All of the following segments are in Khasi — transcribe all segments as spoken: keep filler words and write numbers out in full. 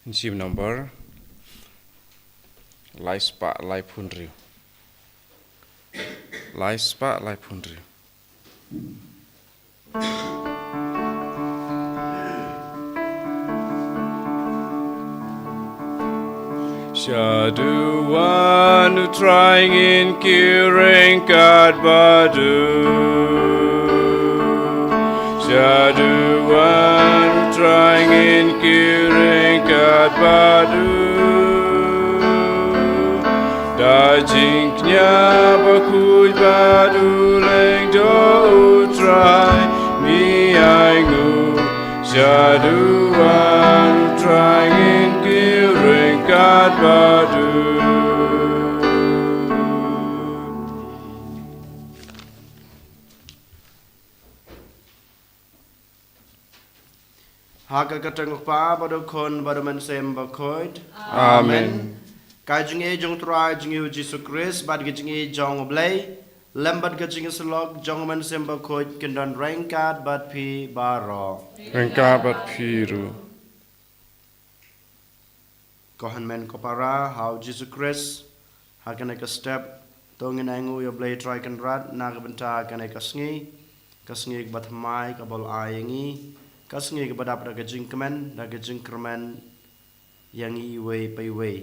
Nchim number lai spah lai phew hynriew. Lai spah lai phew hynriew. Shaduh wan U Trai, ngin kiew ryngkat bad u. Shaduh wan U Trai, ngin kiew ryngkat bad u. Da jingkñia bakhuid bad u lyngdoh U Trai ngi ainguh. Shaduh wan U Trai, ngin kiew ryngkat bad u. Ha ka kyrteng U Kpa bad U Khun bad U Mynsiem Bakhuid. Amen. Ka jingïeit jong U Trai jong ngi U Jisu Khrist bad ka jingïeit jong U Blei lem bad ka jingïasyllok jong U Mynsiem Bakhuid kin don ryngkat bad phi baroh. Ryngkat bad phi ruh. Ko hynmen ko para ha U Jisu Khrist, ha kane ka step, to ngin ainguh ïa U Blei Trai Kynrad na ka bynta kane ka sngi, ka sngi kaba thymmai kaba u la ai ïa ngi, ka sngi kaba dap da ka jingkmen, da ka jingkyrmen ïa ngi iwei pa iwei.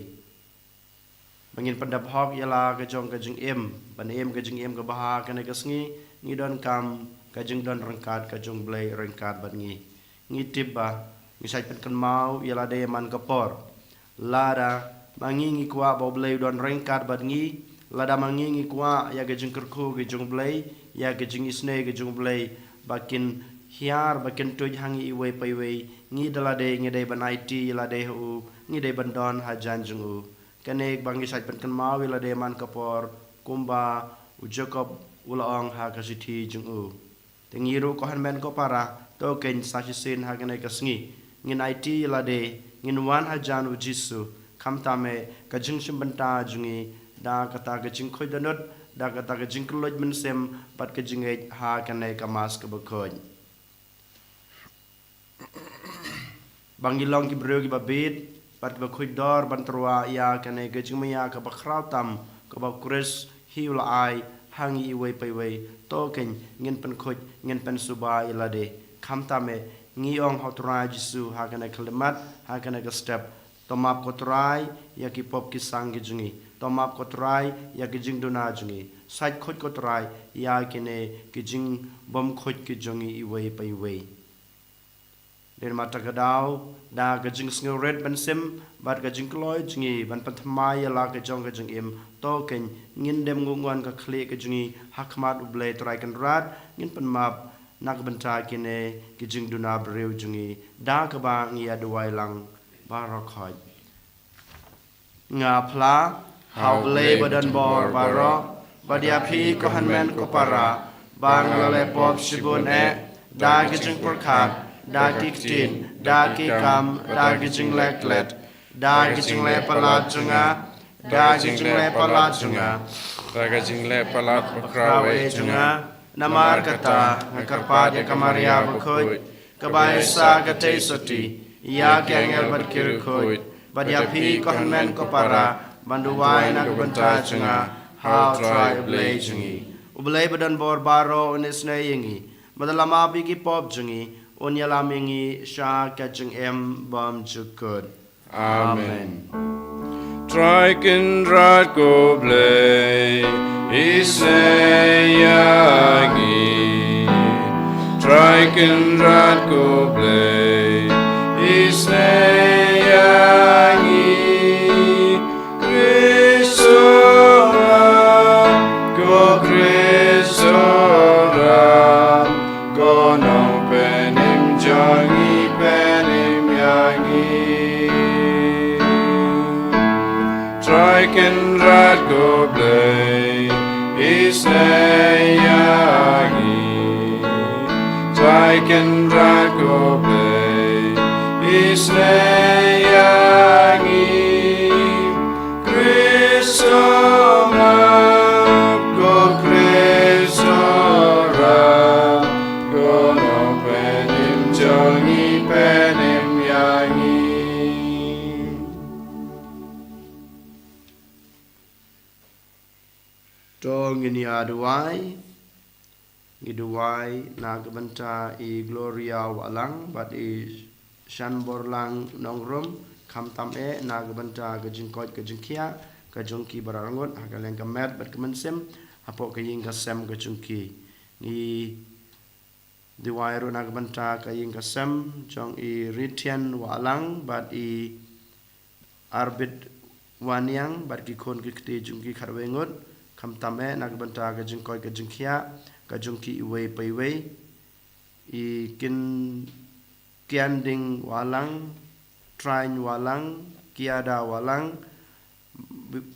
Ba ngin pyndep hok ïa la ka jong ka jingim, ban im ka jingim kaba ha kane ka sngi, ngi donkam ka jingdon ryngkat ka jong U Blei ryngkat bad ngi. Ngi tip ba ngi shait pynkynmaw ïa lade man ka por. Lada ma ngi ngi kwah ba U Blei u don ryngkat bad ngi, lada ma ngi ngi kwah ïa ka jingkyrkhu ka jong U Blei, ïa ka jingisynei ka jong U Blei, ba kin hiar, ba kin tuid ha ngi iwei pa iwei, ngi da lade ngi dei ban aiti ïa lade ha u, ngi dei ban don hajan jong u. Kane ba ngi shait pynkynmaw ïa lade man ka por, kumba u Jakob u la ong ha ka shithi jong u. Te ngi ruh ko hynmen ko para, to kein sa shisien ha kane ka sngi ngin aiti ïa lade, ngin wan hajan U Jisu, khamtam eh ka jingshim bynta jong ngi, da kata ka jingkhuid dohnud, da kata ka jingkylluid mynsiem, bad ka jingïeit ha kane ka Mass kaba khuid. Ba ngi long ki briew kiba bit bad kiba khuid dor ban tyrwa ïa kane ka jingmaïa kaba khraw tam kaba U Khrist hi u la ai ha ngi iwei pa iwei. To kein ngin pynkhuid, ngin pynsuba ïa lade. Khamtam eh ngi ong ha U Trai Jisu ha kane ka khyllipmat, ha kane ka step. To map ko Trai ïa ki pop ki sang ki jong ngi. To map ko Trai ïa ki jingduna jong ngi. Shait khuid ko Trai ïa kine ki jingbymkhuid ki jong ngi iwei pa iwei. Dei namar kata ka daw, da ka jingsngewrit mynsiem bad ka jingkloi jong ngi ban pynthymmai ïa la ka jong ka jingim, to kein ngin dem nguh nguan ka khlieh ka jong ngi ha khmat U Blei Trai Kynrad, ngin pynmap na ka bynta kine ki jingduna briew jong ngi, da kaba ngi ïa duwai lang baroh khoit. Nga phla ha U Blei ba don bor baroh, bad ïa phi ko hynmen ko para, ba nga la leh pop shibun eh, da ki jingpyrkhat, da ki ktien, da ki kam, da ki jingleh klet, da ki jingleh palat jong nga, da ki jingleh palat jong nga, da ki jingleh palat bakhraw eh jong nga. Namar kata nga kyrpad ïa ka Maria bakhuid, kaba ai sa ka tei sotti ïa ki angel bad ki riewkhuid, bad ïa phi ko hynmen ko para, ban duwai na ka bynta jong nga ha U Trai U Blei jong ngi. U Blei ba don bor baroh un isynei ïa ngi, bad un ïalam ïa ki pop jong ngi, un ïalam ïa ngi sha ka jingim bymjukut. Amen. Trai Kynrad ko Blei, isynei ïa ngi. Trai Kynrad ko Blei, isynei ïa ngi. Khrist u wan, ko Khrist u wan, ko Nongpynim jong ngi, pynim ïa ngi. Trai Kynrad ko Blei, isynei ïa ngi. Trai Kynrad ko Blei, isynei ïa ngi. Khrist u wan, ko Khrist u wan, ko Nongpynim jong ngi, pynim ïa ngi. Nia duwai, ngi duwai na ka bynta i Gloria Wahlang bad i Shanborlang Nongrum, khamtam eh na ka bynta ka jingkoit ka jingkhiah ka jong ki barangut ha ka liang ka met bad ka mynsiem hapoh ka ïing ka sem ka jong ki. Ngi duwai ruh na ka bynta ka ïing ka sem jong i Rithian Wahlang bad i Arbit Waniang bad ki khun ki kti jong ki khatwei ngut, khamtam eh na ka bynta ka jingkoit ka jingkhiah ka jong ki iwei pa iwei, i Kin Kianding Wahlang, Train Wahlang, Kiada Wahlang, Bi-,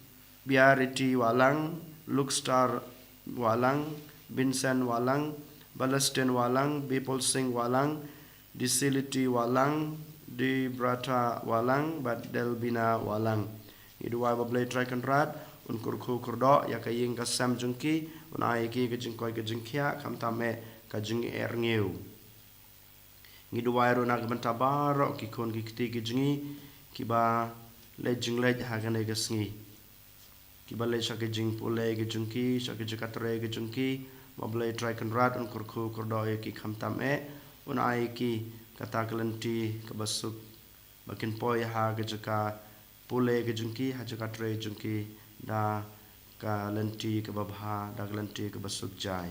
Biariti Wahlang, Lukstar Wahlang, Vincent Wahlang, Balestin Wahlang, Bipol Singh Wahlang, Disiliti Wahlang, Dibratha Wahlang bad Delbina Wahlang. Ngi duwai ba Blei Trai Kynrad un kyrkhu kyrdoh ïa ka ïing ka sem jong ki, un ai ïa ki ka jingkoit ka jingkhiah, khamtam eh ka jingïarap. Ngi duwai ruh na ka bynta baroh ki khun ki kti ki jong ngi kiba leit jingleit ha kane ka sngi, kiba leit sha ki jingpule ki jong ki, sha ki jaka trei ki jong ki, ba Blei Trai Kynrad un kyrkhu kyrdoh ïa ki, khamtam eh un ai ïa ki kata ka lynti kaba suk, ba kin poi ha ka jaka pule ka jong ki, ha jaka trei jong ki da ka lynti kaba bha, da ka lynti kaba suk jai.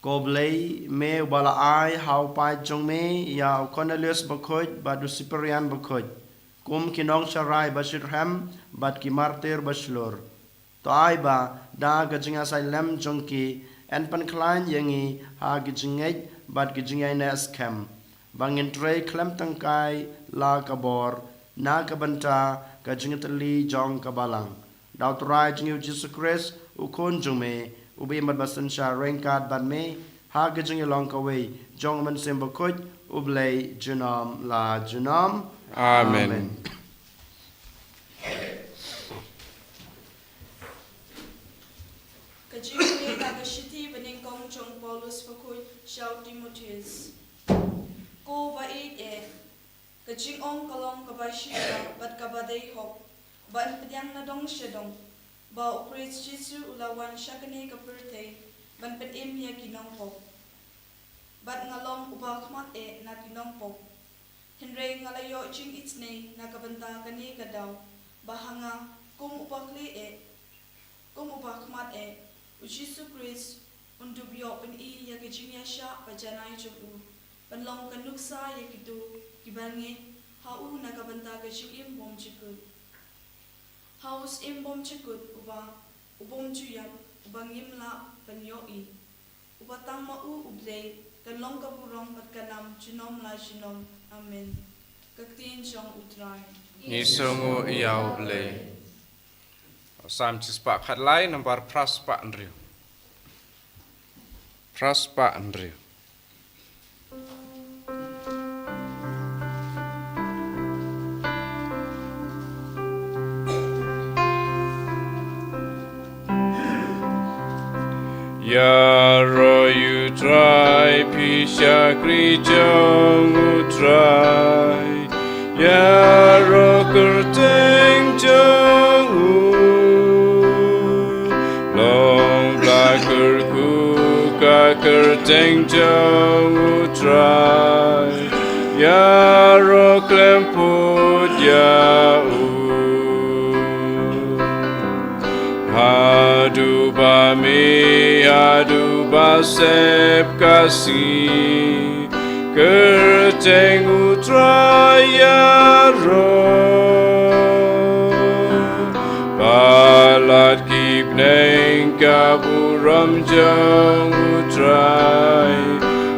Ko Blei, me uba la ai ha u paid jong me ïa u Cornelius bakhuid bad u Cyprian bakhuid kum ki nongsharai bashitrhem bad ki martir bashlur. To ai ba da ka jingïasaid lem jong ki, yn pynkhlaiñ ïa ngi ha ki jingngeit bad ki jingïaineh skhem, ba ngin trei khlem tyngkai la ka bor na ka bynta ka jingïatylli jong ka Balang. Da u Trai jong ngi u Jisu Khrist, u Khun jong me, uba im bad ba synshar ryngkat bad me ha ka jingïalong kawei jong u Mynsiem Bakhuid, U Blei junom la junom. Amen. Amen. Ka jingpule na ka shithi banyngkong jong u Paulus bakhuid sha u Timotheus. Ko ba ïeit eh, ka jingong ka long kaba shipor bad kaba dei hok, ba yn pdiang na dong sha dong, ba u Khrist Jisu u la wan sha kane ka pyrthei ban pynim ïa ki nongpop. Bad nga long uba khmat eh na ki nongpop. Hynrei nga la ïoh jingisynei na ka bynta kane ka daw, ba ha nga kum uba khlieh eh, kum uba khmat eh, u Jisu Khrist un dup ïoh pyni ïa ka jingïaishah ba janai jong u, ban long ka nuksa ïa kito kiba ngeit ha u na ka bynta ka jingim bymjukut. Ha u Syiem bymjukut uba, u bymjuïap, uba ngim lah ban ïohi, uba tang ma u U Blei kan long ka burom bad ka nam junom la junom. Amen. Ka ktien jong U Trai. Ngi sngewnguh ïa U Blei. Salm shispah khatlai, nambar phra spah hynriew. Phra spah hynriew. Ïaroh ïa U Trai, phi shakri jong U Trai. Ïaroh kyrteng jong u. Long ba la kyrkhu ka kyrteng jong U Trai. Ïaroh khlem pud ïa u. Haduh ba mih, haduh ba sep ka sngi, kyrteng U Trai ïaroh. Palat ki bneng ka burom jong U Trai,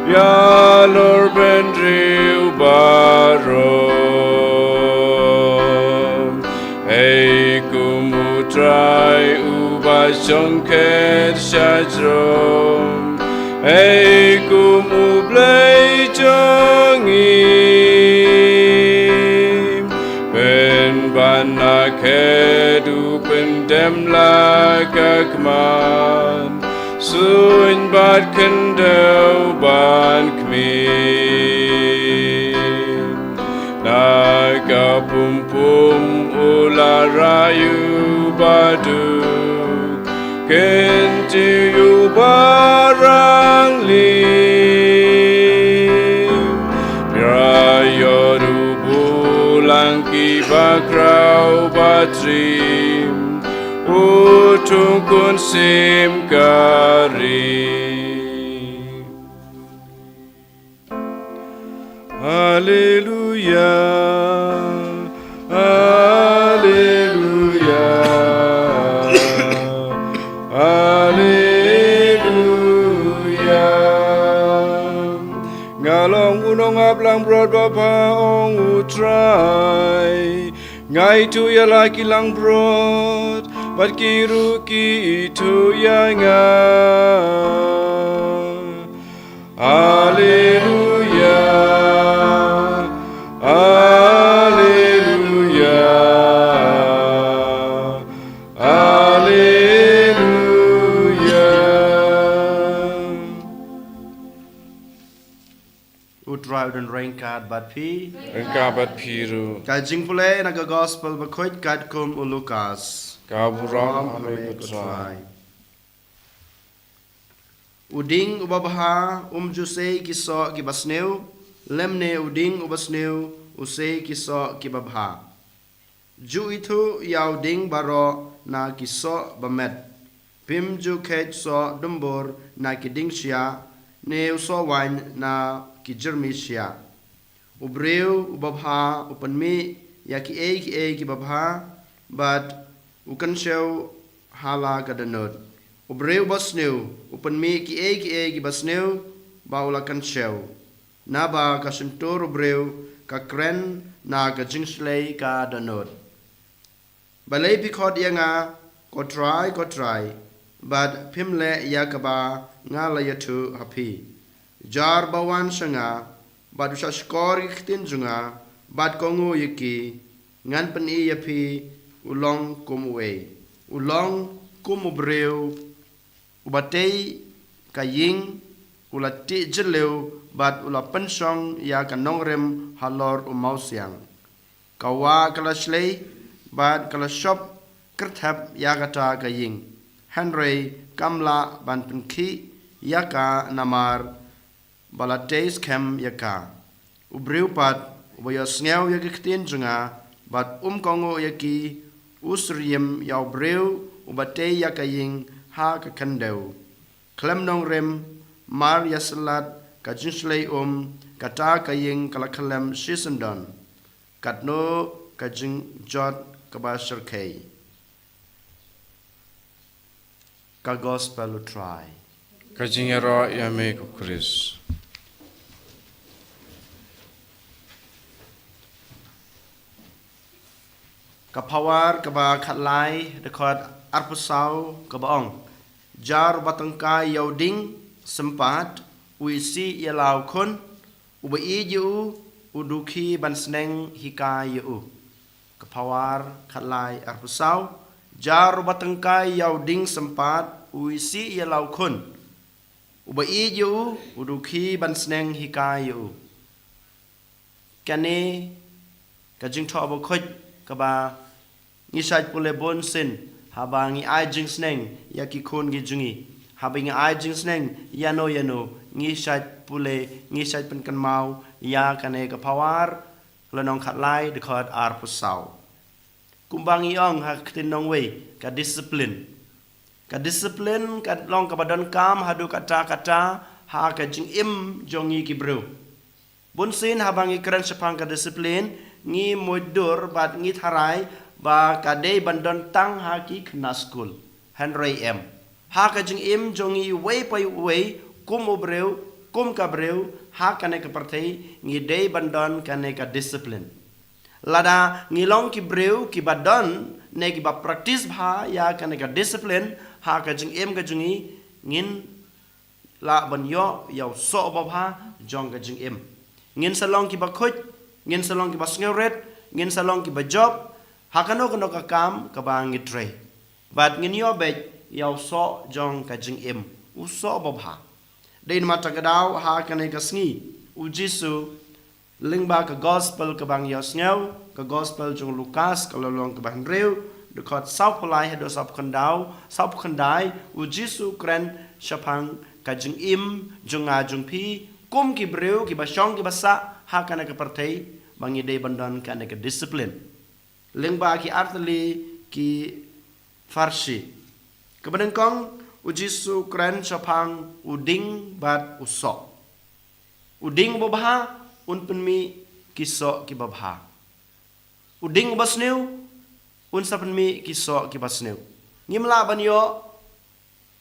ïalor bynriew baroh. Ei kum U Trai uba shongkhet shajrong, ei kum U Blei jong ngi. Pynban na khet u pyndem la ka khmat, suiñ bad khyndew ban khmih. Na ka pum pum u la rai u ba duk, Kyntu ïa u barangli, ïa u bulang ki bakhraw batrim, u thung kun sim kari. Haleluya, haleluya, haleluya. Nga long u nongap langbrot babha, ong U Trai. Nga ithuh ïa la ki langbrot, bad ki ruh ki ithuh ïa nga. Haleluya, haleluya, haleluya. U Trai u don ryngkat bad phi. Ryngkat bad phi ruh. Ka jingpule na ka Gospel bakhuid katkum u Lukas. Ka burom ha me ko Trai. U dieng uba bha um ju sei ki soh kiba sniew, lymne u dieng uba sniew u sei ki soh kiba bha. Ju ithuh ïa u dieng baroh na ki soh ba met. Phim ju kheit soh dumbur na ki dieng shyiah, ne u soh waiñ na ki jyrmi shyiah. U briew uba bha u pynmih ïa kiei kiei kiba bha, bad u kynshew ha la ka dohnud. U briew uba sniew u pynmih kiei kiei kiba sniew ba u la kynshew. Naba ka shyntur u briew ka kren na ka jingshlei ka dohnud. Balei phi khot ïa nga, ko Trai, ko Trai, bad phim leh ïa kaba nga la ïathuh ha phi? Jar ba wan sha nga, bad u shahshkor ïa ki ktien jong nga, bad kohnguh ïa ki, ngan pyni ïa phi u long kum uei. U long kum u briew uba tei ka ïing, u la tih jylliew, bad u la pynshong ïa ka nongrim halor u mawsiang. Ka wah ka la shlei, bad ka la shop kyrthep ïa kata ka ïing. Hynrei kam lah ban pynkhih ïa ka namar ba la tei skhem ïa ka. U briew pat uba ïohsngew ïa ki ktien jong nga, bad um kohnguh ïa ki, u syriem ïa u briew uba tei ïa ka ïing ha ka khyndew. Khlem nongrim, mar ïasyllad ka jingshlei um, kata ka ïing ka la khyllem shisyndon. Katno ka jingjot kaba shyrkhei. Ka Gospel u Trai. Ka jingïaroh ïa me ko Khrist. Ka Phareng kaba khatlai, dkhot arphew saw, kaba ong: Jar uba tyngkai ïa u dieng sympat, u isih ïa la u khun, uba ïeit ïa u, u dukhi ban sneng hikai ïa u. Ka Phareng khatlai arphew saw: Jar uba tyngkai ïa u dieng sympat, u isih ïa la u khun, uba ïeit ïa u, u dukhi ban sneng hikai ïa u. Kane ka jingthoh bakhuid kaba ngi shait pule bunsien haba ngi ai jingsneng ïa ki khun ki jong ngi. Haba ngi ai jingsneng ïano ïano, ngi shait pule, ngi shait pynkynmaw ïa kane ka Phareng lynnong khatlai, dkhot arphew saw. Kumba ngi ong ha ka ktien nongwei, ka discipline. Ka discipline ka long kaba donkam haduh katta katta ha ka jingim jong ngi ki briew. Bunsien haba ngi kren shaphang ka discipline, ngi mutdur bad ngi tharai ba ka dei ban don tang ha ki khynnah skul. Hynrei em. Ha ka jingim jong ngi uwei pa uwei, kum u briew, kum ka briew, ha kane ka pyrthei, ngi dei ban don kane ka discipline. Lada ngi long ki briew kiba don ne kiba practice bha ïa kane ka discipline ha ka jingim ka jong ngi, ngin lah ban ïoh ïa u soh babha jong ka jingim. Ngin sa long kiba khuid, ngin sa long kiba sngewrit, ngin sa long kiba jop ha kano kano ka kam kaba ngi trei. Bad ngin ïoh beit ïa u soh jong ka jingim, u soh babha. Dei namar kata ka daw ha kane ka sngi, u Jisu, lyngba ka Gospel kaba ngi ïohsngew, ka Gospel jong u Lukas, ka lynnong kaba hynriew, Dkhot saw phew lai haduh saw phew khyndai, saw phew khyndai, u Jisu u kren shaphang ka jingim jong nga jong phi, kum ki briew kiba shong kiba sah ha kane ka pyrthei, ba ngi dei ban don kane ka discipline. Lyngba ki artylli ki pharshi. Kaba nyngkong, u Jisu u kren shaphang u ding bad u soh. U ding uba bha un pynmih ki soh kiba bha. U ding uba sniew un sa pynmih ki soh kiba sniew. Ngim lah ban ïoh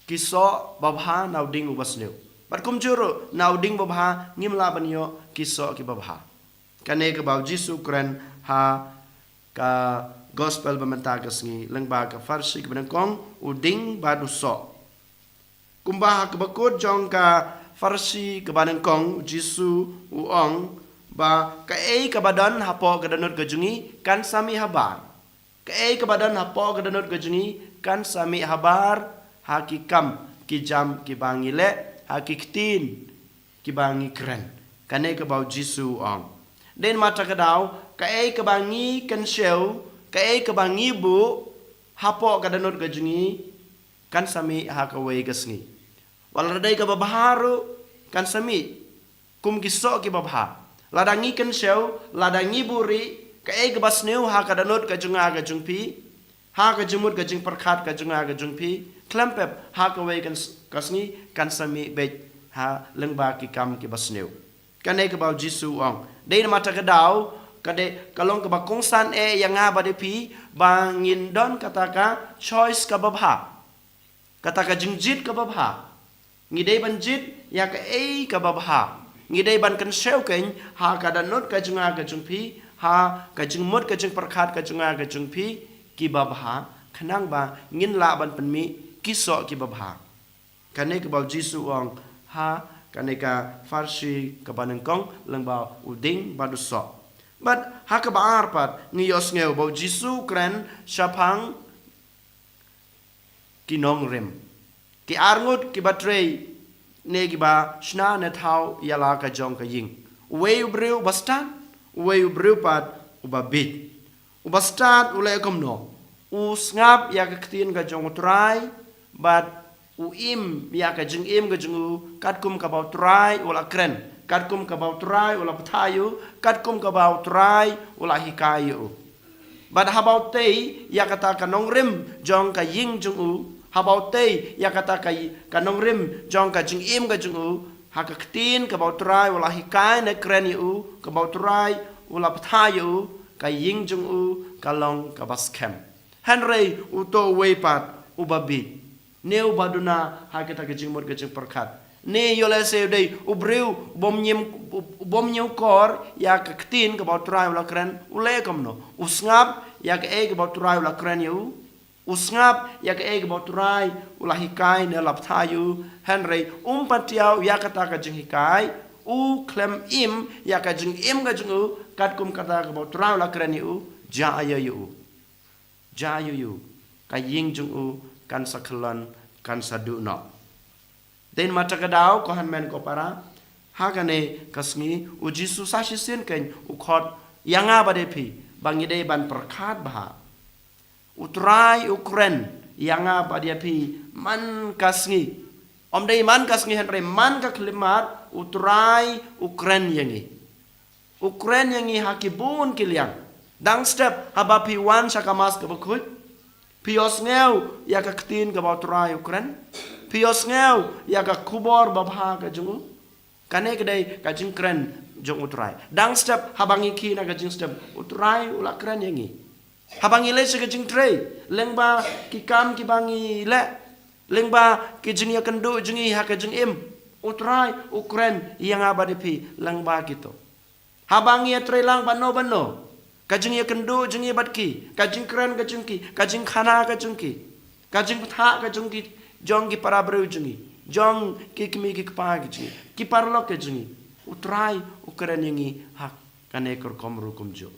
ki soh ba bha na u ding uba sniew. Bad kumjuh ruh na u ding ba bha ngim lah ban ïoh ki soh kiba bha. Kane kaba u Jisu u kren ha ka gospel ba mynta ka sngi lyngba ka pharshi kaba nyngkong, u ding bad u soh. Kumba ha kaba kut jong ka pharshi kaba nyngkong, u Jisu u ong ba kaei kaba don hapoh ka dohnud ka jong ngi kan sa mih habar. Kaei kaba don hapoh ka dohnud ka jong ngi kan sa mih habar ha ki kam ki jam kiba ngi leh, ha ki ktien kiba ngi kren. Kane kaba u Jisu u ong. Dei namar kata ka daw, kaei kaba ngi kynshew, kaei kaba ngi buh hapoh ka dohnud ka jong ngi kan sa mih ha kawei ka sngi. Wat la dei kaba bha ruh kan sa mih kum ki soh kiba bha. Lada ngi kynshew, lada ngi buhrieh, kaei kaba sniew ha ka dohnud ka jong nga ka jong phi, ha ka jingmut ka jingpyrkhat ka jong nga ka jong phi, khlem pep ha kawei ka s-, ka sngi kan sa mih beit ha lyngba ki kam kiba sniew. Kane kaba u Jisu u ong. Dei namar kata ka daw, ka dei ka long kaba kongsan eh ïa nga bad ïa phi ba ngin don kata ka choice kaba bha. Kata ka jingjied kaba bha. Ngi dei ban jied ïa kaei kaba bha. Ngi dei ban kynshew kein ha ka dohnud ka jong nga ka jong phi, ha ka jingmut ka jingpyrkhat ka jong nga ka jong phi, kiba bha, khnang ba ngin lah ban pynmih ki soh kiba bha. Kane kaba u Jisu u ong ha kane ka pharshi kaba nyngkong lyngba u ding bad u soh. Bad ha kaba ar pat ngi ïohsngew ba u Jisu u kren shaphang ki nongrim. Ki arngut kiba trei ne kiba shna ne thaw ïa la ka jong ka ïing. Uwei u briew uba stad, uwei u briew pat uba bieit. Uba stad u leh kumno? U sngap ïa ka ktien ka jong u Trai, bad u im ïa ka jingim ka jong u, katkum kaba u Trai u la kren, katkum kaba u Trai u la batai ïa u, katkum kaba u Trai u la hikai ïa u. Bad haba u tei ïa kata ka nongrim jong ka ïing jong u, haba u tei ïa kata ka, ka nongrim jong ka jingim ka jong u, ha ka ktien kaba u Trai u la hikai ne kren ïa u, kaba u Trai u la batai ïa u, ka ïing jong u ka long kaba skhem. Hynrei uto uwei pat uba bieit, ne uba duna ha kata ka jingmut ka jingpyrkhat, ne ïoh lehse u dei u briew ubym ñiew, ubym ñiew kor ïa ka ktien kaba u Trai u la kren, u leh kumno? U sngap ïa kaei kaba u Trai u la kren ïa u. U sngap ïa kaei kaba u Trai u la hikai ne la batai ïa u, hynrei um pat thiah ïa kata ka jinghikai, u khlem im ïa ka jingim ka jong u katkum kata kaba u Trai u la kren ïa u, jia ïa u. Jia ïa u. Ka ïing jong u kan sa khyllon, kan sa duh noh. Dei namar kata ka daw, ko hynmen ko para, ha kane ka sngi u Jisu sa shisien kein u khot ïa nga bad ïa phi ba ngi dei ban pyrkhat bha. U Trai u kren ïa nga bad ïa phi man ka sngi. Ym dei man ka sngi hynrei man ka khyllipmat u Trai u kren ïa ngi. U kren ïa ngi ha ki bun ki liang. Dang step haba phi wan sha ka Mass kaba khuid, phi ïohsngew ïa ka ktien kaba u Trai u kren. Phi ïohsngew ïa ka khubor babha ka jong u. Kane ka dei ka jingkren jong u Trai. Dang step haba ngi khie na ka jingstep, u Trai u la kren ïa ngi. Haba ngi leit sha ka jingtrei, lyngba ki kam kiba ngi leh, lyngba ki jingïakynduh jong ngi ha ka jingim, u Trai u kren ïa nga bad ïa phi lyngba kito. Haba ngi ïatrei lang bad no bad no, ka jingïakynduh jong ngi bad ki, ka jingkren ka jong ki, ka jingkhana ka jong ki, ka jingbthah ka jong ki, jong ki para briew jong ngi, jong ki kmie ki kpa ki jong ngi, ki paralok ki jong ngi, u Trai u kren ïa ngi ha kane ka rukom ruh kumjuh.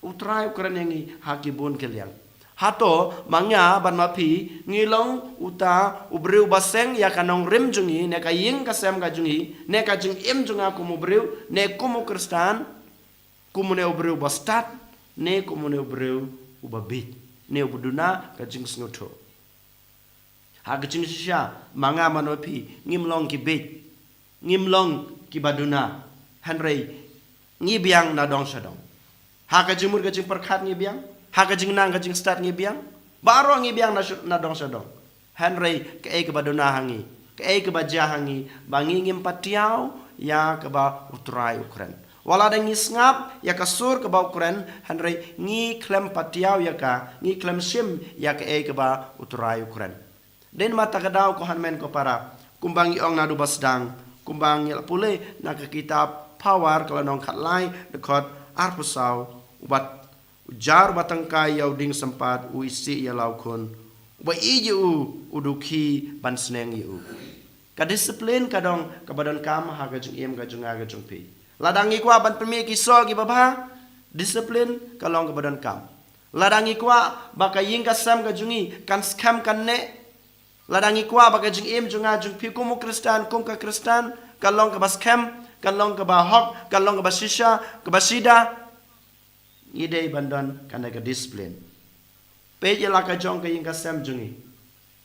U Trai u kren ïa ngi ha ki bun ki liang. Hato ma nga bad ma phi ngi long uta u briew ba seng ïa ka nongrim jong ngi, ne ka ïing ka sem ka jong ngi, ne ka jingim jong nga kum u briew, ne kum u Khristan, kum une u briew ba stad, ne kum une u briew uba bieit? ne uba duna ka jingsngewthuh. Ha ka jingshisha, ma nga mano phi, ngim long ki bieit, ngim long kiba duna, hynrei ngi biang na dong sha dong. Ha ka jingmut ka jingpyrkhat ngi biang, ha ka jingnang ka jingstad ngi biang, baroh ngi biang na shu-, na dong sha dong. Hynrei kaei kaba duna ha ngi, kaei kaba jia ha ngi, ba ngi ngim patiaw ïa kaba U Trai u kren. Wat lada ngi sngap ïa ka sur kaba u kren, hynrei ngi khlem patiaw ïa ka, ngi khlem shim ïa kaei kaba U Trai u kren. Dei namar kata ka daw, ko hynmen ko para, kumba ngi ong naduh ba sdang, kumba ngi la pule na ka kitab Pawar ka lynnong khatlai, dkhot arphew saw, u bat u jar uba tyngkai ïa u dieng sympat, u isih ïa la u khun, uba ïeit ïa u, u dukhi ban sneng ïa u. Ka disiplin ka dong kaba donkam ha ka jingim ka jong nga ka jong phi. Lada ngi kwah ban pynmih ki soh kiba bha, disiplin ka long kaba donkam. Lada ngi kwah ba ka ïing ka sem ka jong ngi kan skhem kan neh, lada ngi kwah ba ka jingim jong nga jong phi kum u Khristan, kum ka Khristan, kan long kaba skhem, kan long kaba hok, kan long kaba shisha, kaba shida, ngi dei ban don kane ka disiplin. Peit ïa la ka jong ka ïing ka sem jong ngi.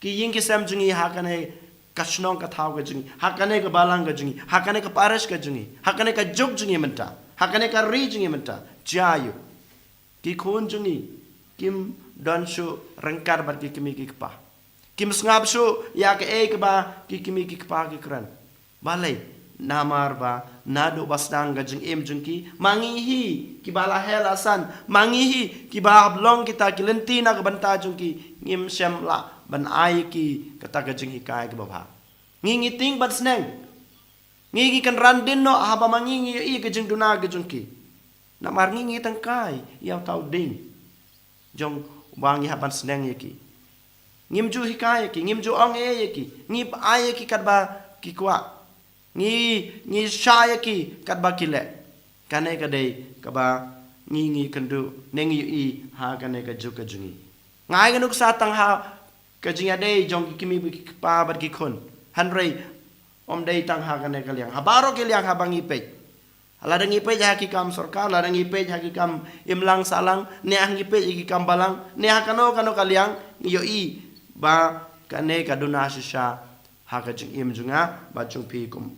Ki ïing ki sem jong ngi ha kane ka shnong ka thaw ka jong ngi, ha kane ka balang ka jong ngi, ha kane ka parish ka jong ngi, ha kane ka juk jong ngi mynta, ha kane ka ri jong ngi mynta. Jia ïa u. Ki khun jong ngi kim don shuh ryngkat bad ki kmie ki kpa. Kim sngap shuh ïa kaei kaba ki kmie ki kpa ki kren. Balei? Namar ba naduh ba sdang ka jingim jong ki, ma ngi hi kiba la heh la san, ma ngi hi kiba hap long kita ki lynti na ka bynta jong ki, ngim shym lah ban ai ki kata ka jinghikai kaba bha. Ngi ngi tieng ban sneng. Ngi ngi kynran dien noh haba ma ngi ngi ïohi ka jingduna ka jong ki. Namar ngi ngi tyngkai ïa uta u dieng jong uba ngi hap ban sneng ïa ki. Ngim ju hikai ïa ki, ngim ju ong ei ïa ki, ngi ai ïa ki katba ki kwah. Ngi, ngi shah ïa ki katba ki leh. Kane ka dei kaba ngi ngi kynduh ne ngi ïohi ha kane ka juk ka jong ngi. Nga ai ka nuksa tang ha ka jingïadei jong ki kmie ki kpa bad ki khun. Hynrei ym dei tang ha kane ka liang, ha baroh ki liang haba ngi peit. Lada ngi peit ha ki kam sorkar, lada ngi peit ha ki kam imlang sahlang, ne ha ngi peit ha ki kam balang, ne ha kano kano ka liang, ngi ïohi ba kane ka duna shisha ha ka jingim jong nga bad jong phi kum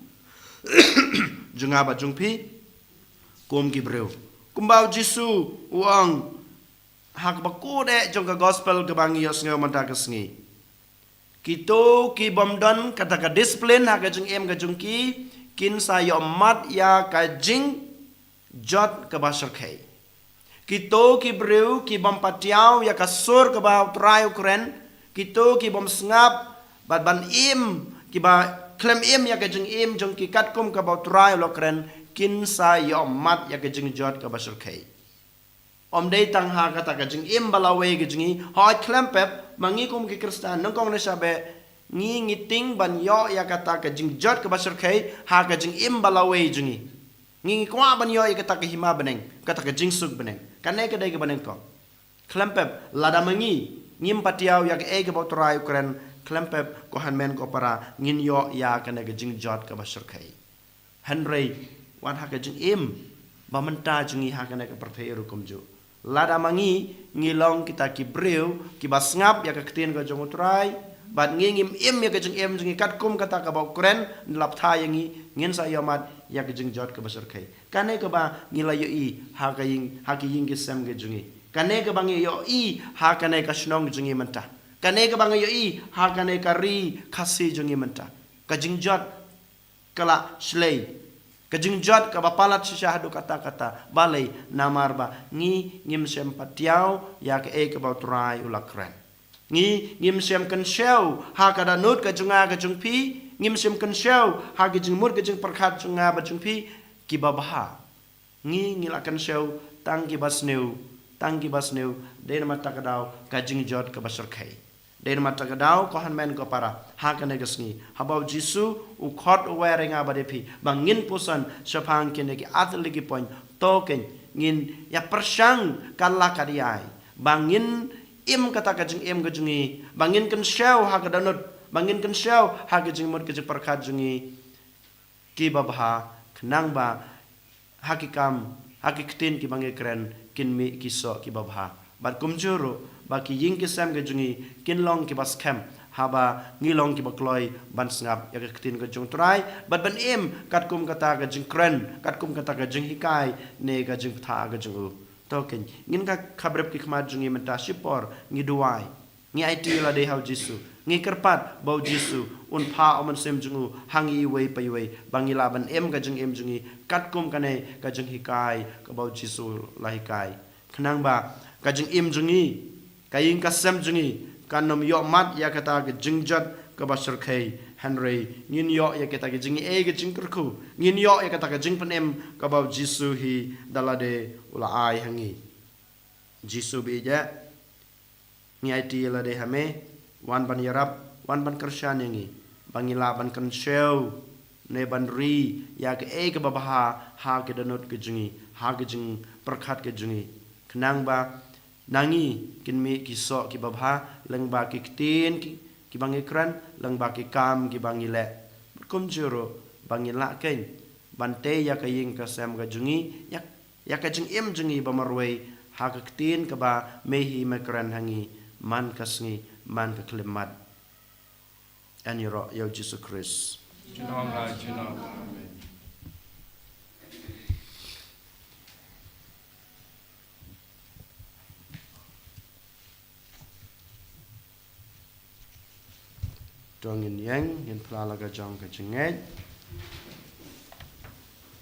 jong nga bad jong phi kum ki briew. Kumba u Jisu u ong ha kaba kut eh jong ka gospel kaba ngi ïohsngew mynta ka sngi. Kito ki bym don kata ka disiplin ha ka jingim ka jong ki, kin sa ïohmad ïa ka jingjot kaba shyrkhei. Kito ki briew ki bym patiaw ïa ka sur kaba U Trai u kren, kito ki bym sngap bad ban im, kiba khlem im ïa ka jingim jong ki katkum kaba U Trai u la kren, kin sa ïohmad ïa ka jingjot kaba shyrkhei. Ym dei tang ha kata ka jingim ba lawei ka jong ngi, hooid khlem pep, ma ngi kum ki Khristan nyngkong ne sha beh, ngi ngi tieng ban ïoh ïa kata ka jingjot kaba shyrkhei ha ka jingim ba lawei jong ngi. Ngi ngi kwah ban ïoh ïa kata ka hima bneng, kata ka jingsuk bneng. Kane ka dei kaba nyngkong. Khlem pep, lada ma ngi ngim patiaw ïa kaei kaba U Trai u kren, khlem pep ko hynmen ko para, ngin ïoh ïa kane ka jingjot kaba shyrkhei. Hynrei wat ha ka jingim ba mynta jong ngi ha kane ka pyrthei ruh kumjuh. Lada ma ngi ngi long kita ki briew kiba sngap ïa ka ktien ka jong U Trai, bad ngi ngim im ïa ka jingim jong ngi katkum kata kaba u kren, ne la bthah ïa ngi, ngin sa ïohmad ïa ka jingjot kaba shyrkhei. Kane kaba ngi la ïohi ha ka ïing, ha ki ïing ki sem ka jong ngi. Kane kaba ngi ïohi ha kane ka shnong jong ngi mynta. Kane kaba ngi ïohi ha kane ka ri Khasi jong ngi mynta. Ka jingjot ka la shlei. Ka jingjot kaba palat shisha haduh katta katta. Balei? Namar ba ngi ngim shym patiaw ïa kaei kaba U Trai u la kren. Ngi ngim shym kynshew ha ka dohnud ka jong nga ka jong phi, ngim shym kynshew ha ki jingmut ki jingpyrkhat jong nga bad jong phi kiba bha. Ngi ngi la kynshew tang kiba sniew, tang kiba sniew, dei namar kata ka daw ka jingjot kaba shyrkhei. Dei namar kata ka daw ko hynmen ko para, ha kane ka sngi, haba u Jisu u khot u wer ïa nga bad ïa phi ba ngin puson shaphang kine ki artylli ki point, to kein ngin ïa pyrshang kat la kat ïai ba ngin im kata ka jingim ka jong ngi, ba ngin kynshew ha ka dohnud, ba ngin kynshew ha ka jingmut ka jingpyrkhat jong ngi kiba bha, khnang ba ha ki kam, ha ki ktien kiba ngi kren, kin mih ki soh kiba bha. Bad kumjuh ruh, ba ki ïing ki sem ka jong ngi kin long kiba skhem, haba ngi long kiba kloi ban sngap ïa ka ktien ka jong U Trai, bad ban im katkum kata ka jingkren, katkum kata ka jinghikai ne ka jingpyrta ka jong u. To keiñ, ngin ka khabrep ki khmat jong ngi mynta shipor, ngi duwai. Ngi aiti lade ha U Jisu. Ngi kyrpad ba U Jisu un phah U Mynsiem jong u ha ngi iwei pa iwei, ba ngi lah ban im ka jingim jong ngi katkum kane ka jinghikai kaba U Jisu u la hikai. Khnang ba ka jingim jong ngi, ka ïing ka sem jong ngi, kan ym ïoh mat ïa kata ka jingjot kaba shyrkhei, hynrei ngin ïoh ïa kata ka jingaiei ka jingkyrkhu, ngin ïoh ïa kata ka jingpynim kaba U Jisu hi da lade u la ai ha ngi. Jisu ba ïeit, ngi aiti ïa lade ha me, wan ban ïarap, wan ban kyrshan ïa ngi, ba ngi lah ban kynshew ne ban ri ïa kaei kaba bha ha ka dohnud ka jong ngi, ha ka jingpyrkhat ka jong ngi. Khnang ba na ngi kin mih ki soh kiba bha lyngba ki ktien ki, kiba ngi kren, lyngba ki kam kiba ngi leh. Bad kumjuh ruh ba ngi lah keiñ ban tei ïa ka ïing ka sem ka jong ngi, ïa, ïa ka jingim jong ngi ba marwei ha ka ktien kaba me hi me kren ha ngi man ka sngi, man ka khyllipmat. Yn ïaroh ïa U Jisu Khrist. Junom la junom. Amen. To ngin ïeng, ngin phla la ka jong ka jingngeit.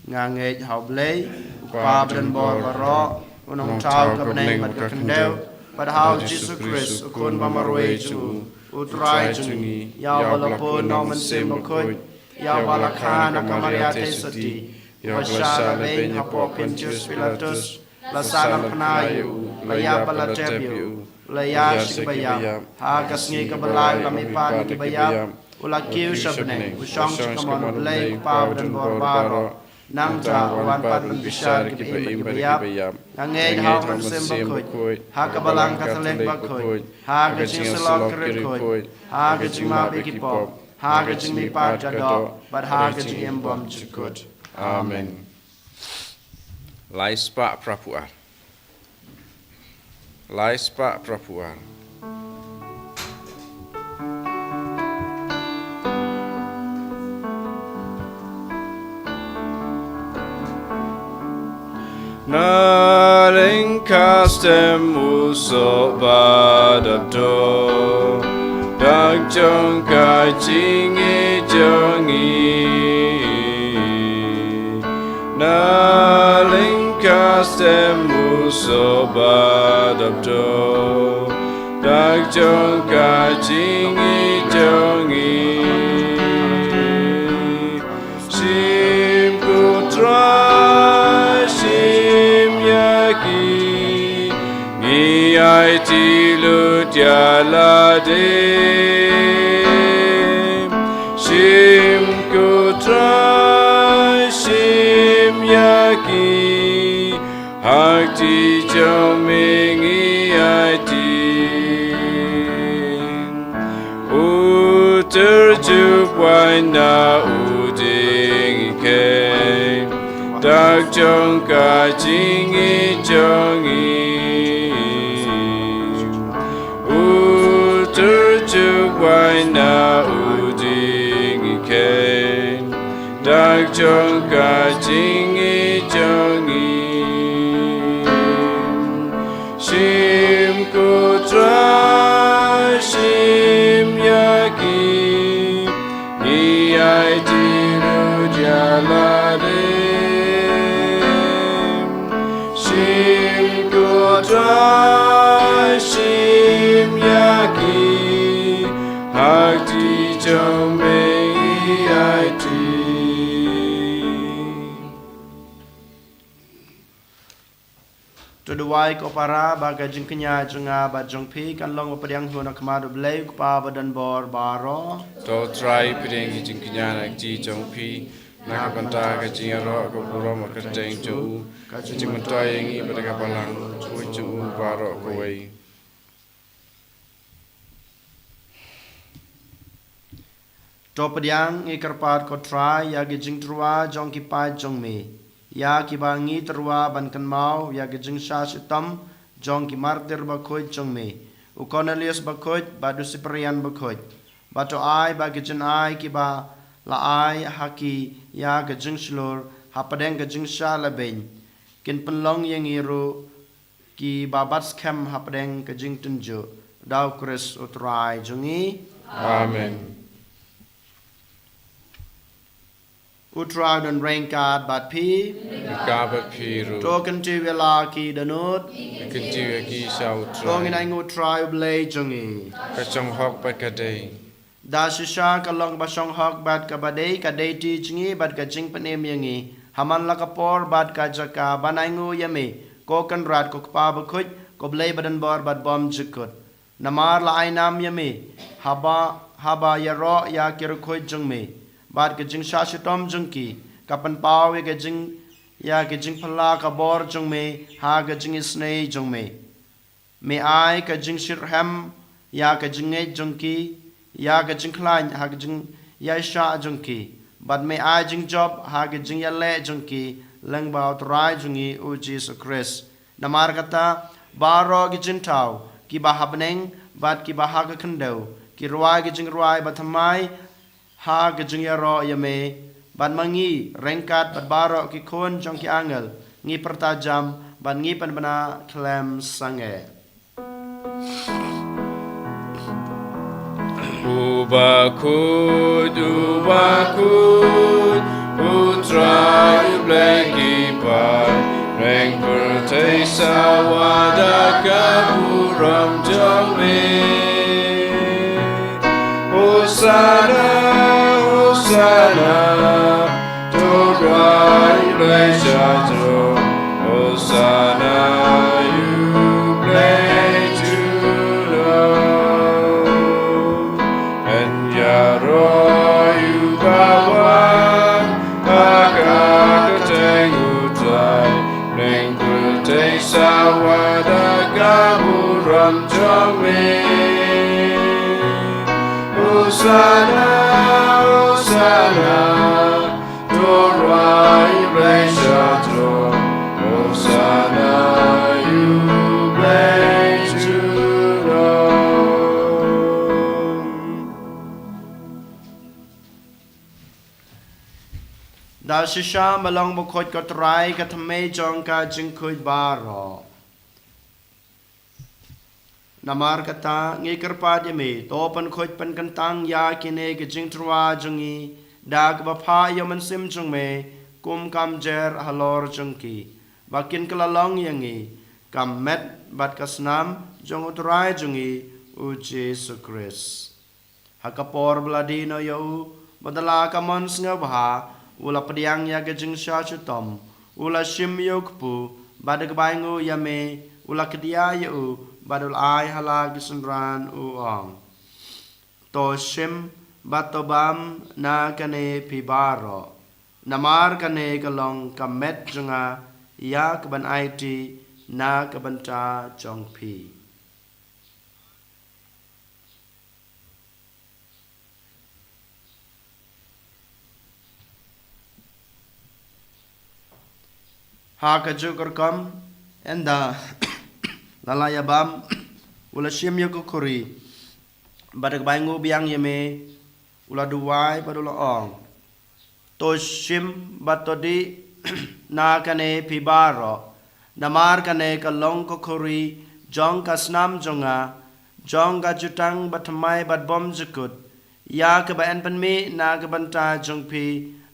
Nga ngeit ha U Blei, U Kpa ba don bor baroh, U Nongthaw ka bneng bad ka khyndew, bad ha U Jisu Khrist, U Khun ba marwei jong u, U Trai jong ngi, ïa uba la pun na U Mynsiem Bakhuid, ïa uba la kha na ka Maria Theisotti, uba shah lehbeiñ hapoh Pontius Pilatus, la sahnarphna ïa u, la ïap bad la tep ïa u, la ïaid sha kiba ïap, ha ka sngi kaba lai u la mihpat na kiba ïap, u la kiew sha bneng, u shong sha kamon U Blei U Kpa ba don bor baroh. Nangta u wan pat ban bishar ïa kiba im bad kiba ïap. Nga ngeit ha U Mynsiem Bakhuid, ha ka Balang Katholik bakhuid, ha ka jingïasyllok ki riewkhuid, ha ka jingmap ïa ki pop, ha ka jingmihpat ka doh, bad ha ka jingim bymjukut. Amen. Lai spah phra phew ar. Lai spah phra phew ar. Na lyngkha stem u soh ba dap dor, dak jong ka jingïeit jong ngi. Na lyngkha stem u soh ba dap dor, dak jong ka jingïeit jong ngi. Shim ko Trai, shim ïa ki, ngi aiti lut ïa lade. Shim ko Trai, shim ïa ki, ha kti jong me ngi aiti. U tyrjuh waiñ na u diengkheiñ, dak jong ka jingïeit jong ngi. U tyrjuh waiñ na u diengkheiñ, dak jong ka jingïeit jong ngi. Shim ko Trai, shim ïa ki, ngi aiti lut ïa lade. Shim ko Trai, shim ïa ki, ha kti jong me ngi aiti. To duwai ko para ba ka jingkñia jong nga bad jong phi kan long ba pdiang hi na khmat U Blei U Kpa ba don bor baroh. To Trai pdiang ki jingkñia na ka kti jong phi na ka bynta ka jingïaroh ka burom ka kyrteng jong u, ka jingmyntoi ïa ngi bad ka balang jong u baroh kawei. To pdiang, ngi kyrpad ko Trai ïa ki jingtyrwa jong ki paid jong me, ïa kiba ngi tyrwa ban kynmaw ïa ki jingshah shitom jong ki martir bakhuid jong me, u Cornelius bakhuid, bad u Cyprian bakhuid. Bad to ai ba ki jingïarap kiba la ai ha ki ïa ka jingshlur hapdeng ka jingshah labeiñ kin pynlong ïa ngi ruh kiba bat skhem hapdeng ka jingtynjuh da u Khrist u Trai jong ngi. Amen. U Trai un don ryngkat bad phi. Ryngkat bad phi ruh. To kyntiew ïa la ki dohnud. Kyntiew ïa ki sha u Trai. To ngin ainguh u Trai u Blei jong ngi. Ka shong hok bad ka dei. Da shisha ka long ba shong hok bad kaba dei, ka dei ti jong ngi bad ka jingpynim ïa ngi. Ha man la ka por bad ka jaka ban ainguh ïa me, ko Kynrad, ko Kpa bakhuid, ko Blei badonbor bad bymjukut. Namar la ai nam ïa me haba, haba ïaroh ïa ki riewkhuid jong me bad ka jingshah shitom jong ki, ka pynpaw ïa ka jing, ïa ka jingphylla ka bor jong me ha ka jingisynei jong me. Me ai ka jingshitrhem ïa ka jingngeit jong ki, ïa ka jingkhlaiñ ha ka jingïaishah jong ki, bad me ai jingjop ha ka jingïaleh jong ki lyngba u Trai jong ngi u Jisu Khrist. Namar kata, baroh ki jingthaw, kiba ha bneng bad kiba ha ka khyndew, ki rwai ki jingrwai bathymmai ha ka jingïaroh ïa me, bad ma ngi ryngkat bad baroh ki khun jong ki angel ngi pyrta jam bad ngi pynbna khlem sangeh. U bakhuid, u bakhuid, u Trai u Blei ki paid, pdeng pyrthei sawa da ka burom jong me. Hosana, Hosana, to rwai Blei sha throne. Hosana ïa u Blei junom. Yn ïaroh ïa u bawan ha ka kyrteng u Trai, pdeng pyrthei sawa da ka burom jong me. Hosana, Hosana, to rwai Blei sha throne. Hosana ïa u Blei junom. Da shisha me long bakhuid ko Trai, ka thymmei jong ka jingkhuid baroh. Namar kata ngi kyrpad ïa me, to pynkhuid pynkyntang ïa kine ki jingtyrwa jong ngi da kaba phah ïa u Mynsiem jong me kum ka mjer halor jong ki, ba kin kylla long ïa ngi ka met bad ka snam jong u Trai jong ngi u Jisu Khrist. Ha ka por ba la die noh ïa u, bad da la ka mon sngewbha, u la pdiang ïa ka jingshah shitom, u la shim ïa u kpu, bad da kaba ainguh ïa me, u la kdiah ïa u, bad u la ai ha la ki synran u ong: To shim bad to bam na kane phi baroh. Namar kane ka long ka met jong nga, ïa kaban aiti na ka bynta jong phi. Ha kajuh ka rukom, ynda la la ïa bam, u la shim ïa ka khuri, bad da kaba ainguh biang ïa me, u la duwai bad u la ong: To shim bad to dih na kane phi baroh, namar kane ka long ka khuri jong ka snam jong nga, jong ka jutang bathymmai bad bymjukut, ïa kaba yn pynmih na ka bynta jong phi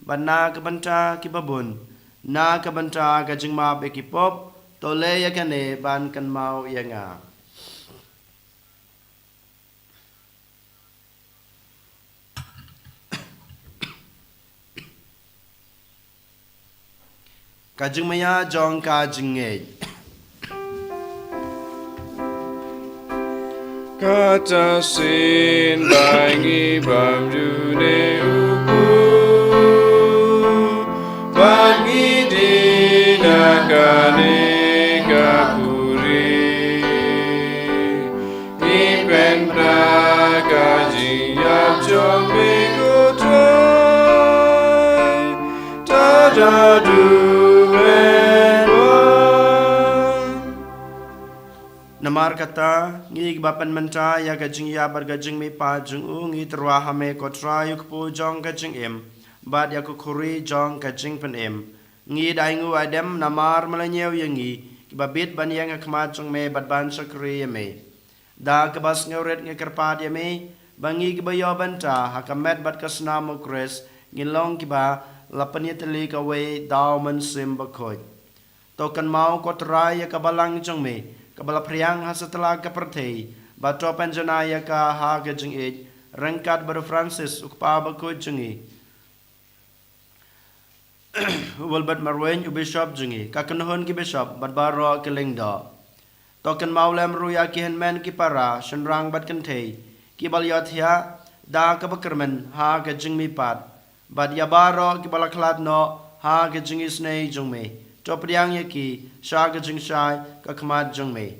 bad na ka bynta kiba bun, na ka bynta ka jingmap ïa ki pop. To leh ïa kane ban kynmaw ïa nga. Ka jingmaïa jong ka jingngeit. Kata shisien ba ngi bam ïa une u kpu, ba ngi die na kane ka khuri, ngi pynbna ka jingïap jong me, ko Trai, tad haduh ban wan. Namar kata, ngi kiba pynmynta ïa ka jingïap bad ka jingmihpat jong u, ngi tyrwa ha me ko Trai u kpu jong ka jingim, bad ïa ka khuri jong ka jingpynim. Ngi da ainguh aidem namar me la ñiew ïa ngi, kiba bit ban ïeng ha khmat jong me bad ban shakri ïa me. Da kaba sngewrit ngi kyrpad ïa me, ba ngi kiba ïoh bynta ha ka met bad ka snam u Khrist, ngin long kiba la pynïatylli kawei da u Mynsiem Bakhuid. To kynmaw ko Trai ïa ka balang jong me, kaba la phriang ha satlak ka pyrthei, bad to pynjanai ïa ka ha ka jingïeit, ryngkat bad u Francis u kpa bakhuid jong ngi, u Wilbert Marwein u bishop jong ngi, ka kynhun ki bishop, bad baroh ki lyngdoh. To kynmaw lem ruh ïa ki hynmen ki para, shynrang bad kynthei, kiba la ïohthiah da kaba kyrmen ha ka jingmihpat, bad ïa baroh kiba la khlad noh ha ka jingisynei jong me. To pdiang ïa ki sha ka jingshai ka khmat jong me.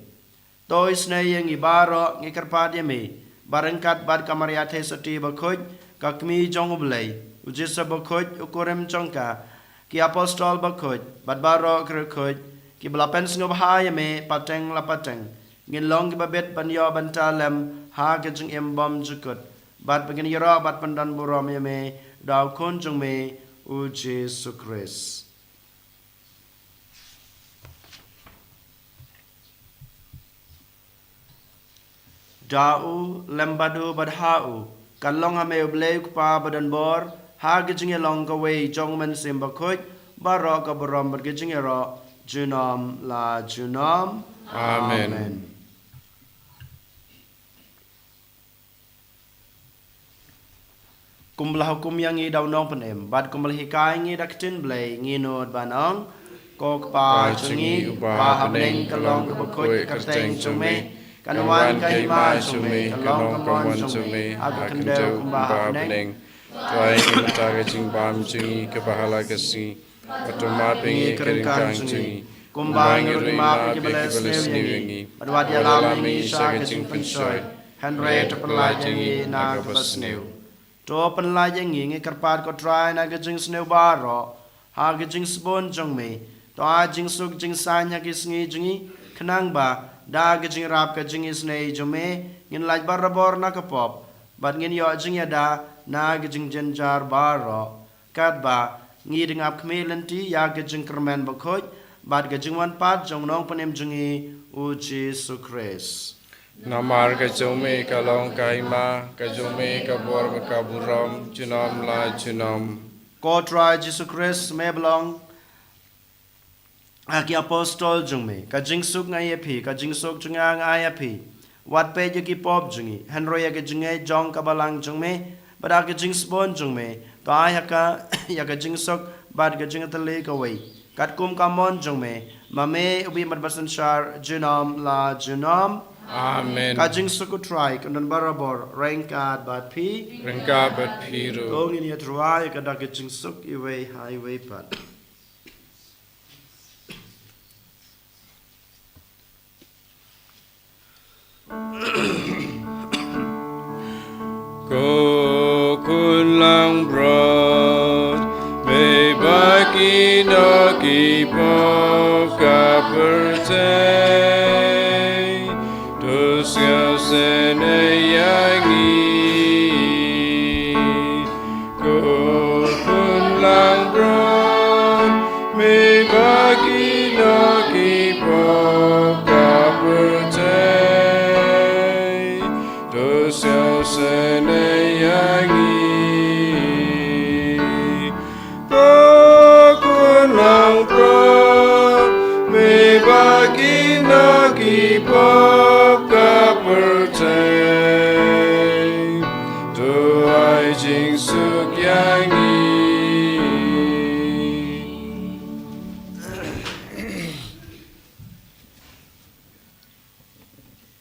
To isynei ïa ngi baroh, ngi kyrpad ïa me, ba ryngkat bad ka Maria Theisotti bakhuid, ka kmie jong u Blei, u Joseph bakhuid, u kurim jong ka, ki apostol bakhuid, bad baroh ki riewkhuid, kiba la pynsngewbha ïa me pateng la pateng, ngin long kiba bit ban ïoh bynta lem ha ka jingim bymjukut, bad ba ngin ïaroh bad pyndonburom ïa me da u Khun jong me, u Jisu Khrist. Da u, lem bad u, bad ha u, kan long ha me u Blei u Kpa badonbor, ha ka jingïalong kawei jong u Mynsiem Bakhuid, baroh ka burom bad ka jingïaroh, junom la junom. Amen. Amen. Kumba la hukum ïa ngi da u Nongpynim, bad kumba la hikai ngi da ka ktien Blei, ngi nud ban ong, ko Kpa jong ngi, uba ha bneng, ka long kaba khuid ka kyrteng jong me, kan wan ka hima jong me, kan long ka mon jong me, ha ka khyndew kumba ha bneng. To ai ngi mynta ka jingbam jong ngi kaba ha la ka sngi. Bad to map ïa ngi ka ryngkang jong ngi, kumba ngi ruh ngi map ïa kiba leh sniew ïa ngi. Bad wat ïalam ïa ngi sha ka jingpynshoi, hynrei to pynlait ïa ngi na kaba sniew. To pynlait ïa ngi, ngi kyrpad ko Trai, na ka jingsniew baroh, ha ka jingsbun jong me. To ai jingsuk jingsaiñ ha ki sngi jong ngi, khnang ba da ka jingïarap ka jingisynei jong me, ngin lait barabor na ka pop, bad ngin ïoh jingïada na ka jingjynjar baroh. Katba ngi dang ap khmih lynti ïa ka jingkyrmen bakhuid bad ka jingwan pat jong u Nongpynim jong ngi, u Jisu Khrist. Namar ka jong me ka long ka hima, ka jong me ka bor bad ka burom, junom la junom. Ko Trai Jisu Khrist, me ba la ong ha ki apostol jong me, ka jingsuk nga ai ïa phi, ka jingsuk jong nga nga ai ïa phi. Wat peit ïa ki pop jong ngi, hynrei ïa ka jingngeit jong ka balang jong me, bad da ka jingsbun jong me, to ai ha ka, ïa ka jingsuk bad ka jingïatylli kawei, katkum ka mon jong me, ma me u bym bad basynshar, junom la junom. Amen. Ka jingsuk u Trai kan don barabor ryngkat bad phi. Ryngkat bad phi ruh. To ngin ïatyrwa ïa ka da ka jingsuk iwei ha iwei pat. Ko khun langbrot, me ba kino ki pop ka pyrthei, to sngewsynei ïa ngi. Ko khun langbrot, me ba kino ki pop ka pyrthei, to sngewsynei ïa ngi. Ko khun langbrot, me ba kino ki pop ka pyrthei, to ai jingsuk ïa ngi.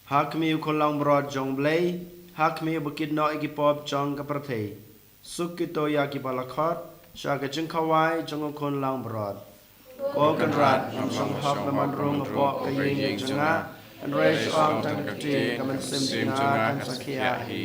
Ha khmih u khun langbrot jong u Blei, ha khmih uba kit noh ïa ki pop jong ka pyrthei. Suk kito ïa kiba la khot sha ka jingkhawai jong u khun langbrot. Ko Kynrad, ngam shym hok ba man rung hapoh ka ïing jong nga, hynrei shu ong tang ka kti, ka mynsiem jong nga kan sa khiah hi.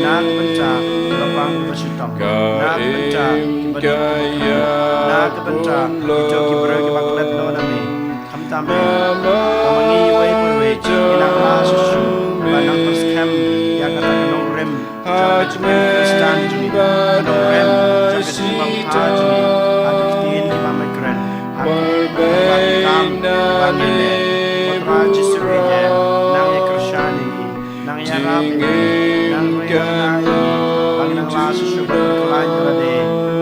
ki jong ki briew kiba klet noh na me. Khamtam eh, ba ma ngi iwei pa iwei ngi nang lah shuh shuh ban nang pyrskhem ïa kata ka nongrim jong ka jingim Khristan jong ngi, ka nongrim jong ka jingbha jong ngi ha ki ktien kiba me kren, ha ki kam kiba ngi leh. Ko Trai Jisu, nang ïa kyrshan ïa ngi, nang ïarap ïa ngi, nang ïarap ïa ngi, ba ngin nang lah shuh shuh ban khlaiñ ïa lade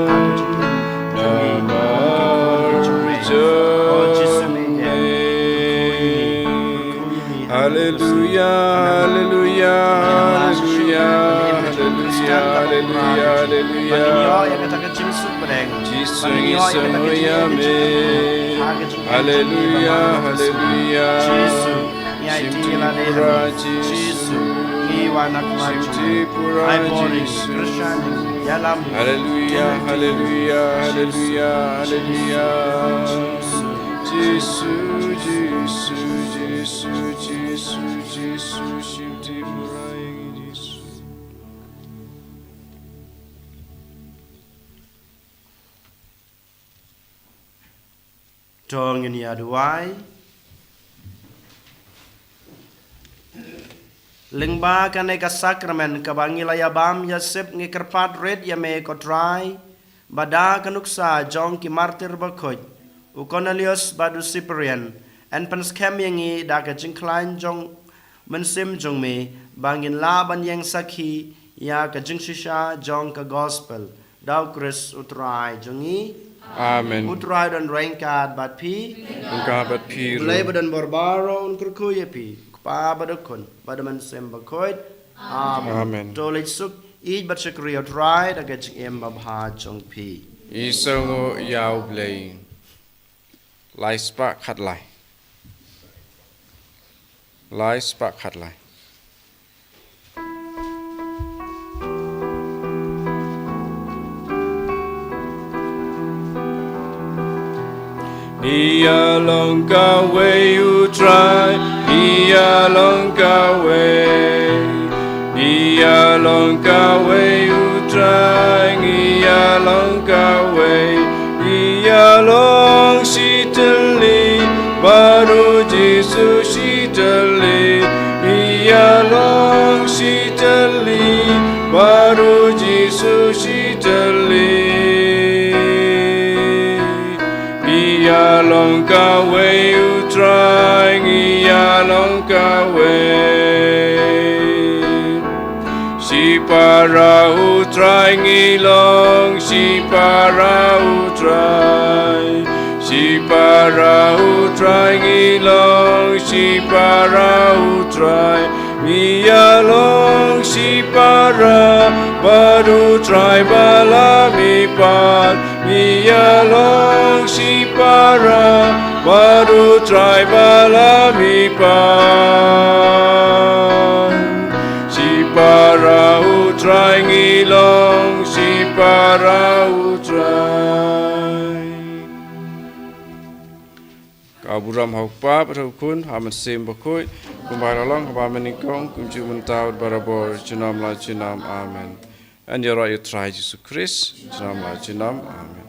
ha ka jingim jong ngi, kum ki khun ki jong me. O Jisu, ngi ïeit, kyrkhu ïa ngi, kyrkhu ïa ngi. Haleluya, haleluya, haleluya, haleluya, haleluya. Ba ngin ïoh ïa kata ka jingsuk bneng, ba ngin ïoh ïa kata ka jingïeit, ka jingkyrkhu ha ka jingim jong ngi. Haleluya, haleluya. Jisu, ngi aiti ïa lade ha me. Jisu, ngi wan na ka bynta jong me. Ai por ïa ngi, kyrshan ïa ngi, ïalam ïa ngi. Haleluya, haleluya, haleluya, haleluya. Jisu, Jisu, Jisu, Jisu, Jisu, shim Tripura ïa ngi, Jisu. To ngin ïa duwai. Lyngba kane ka sakramen kaba ngi la ïa bam ïa sip, ngi kyrpad rit ïa me ko Trai, ba da ka nuksa jong ki martir bakhuid, u Cornelius bad u Cyprian, yn pynskhem ïa ngi da ka jingkhlaiñ jong u Mynsiem jong me, ba ngin lah ban ïeng sakhi ïa ka jingshisha jong ka gospel. Da u Khrist u Trai jong ngi. Amen. U Trai don ryngkat bad phi. Ryngkat bad phi ruh. U Blei ba don bor baroh un kyrkhu ïa phi, u Kpa bad u Khun bad u Mynsiem Bakhuid. Amen. Amen. To leit suk, ïeit bad shakri ïa u Trai da ka jingim babha jong phi. Ïeit sngewbha ïa u Blei. Lai spah khatlai. Lai spah khatlai. Ïa long kawei u Trai, ïa long kawei. Ïa long kawei u Trai, ïa long kawei. Ïa long shitylli, bad u Jisu shitylli. Ïa long shitylli, bad u Jisu shitylli. Ïa long kawei u Trai, ïa long kawei. Shipara u Trai ngi long, shipara u Trai. Shipara u Trai ngi long, shipara u Trai. Ïa long shipara, bad u Trai ba la mihpat. Ïa long shipara, bad u Trai ba la mihpat. Shipara u Trai ngi long, shipara u Trai. Ka burom ha u Kpa, bad ha u Khun, ha u Mynsiem Bakhuid, kumba la long ha ba mynnyngkong, kumjuh mynta bad barabor, junom la junom. Amen. Yn ïaroh ïa u Trai Jisu Khrist, junom la junom. Amen.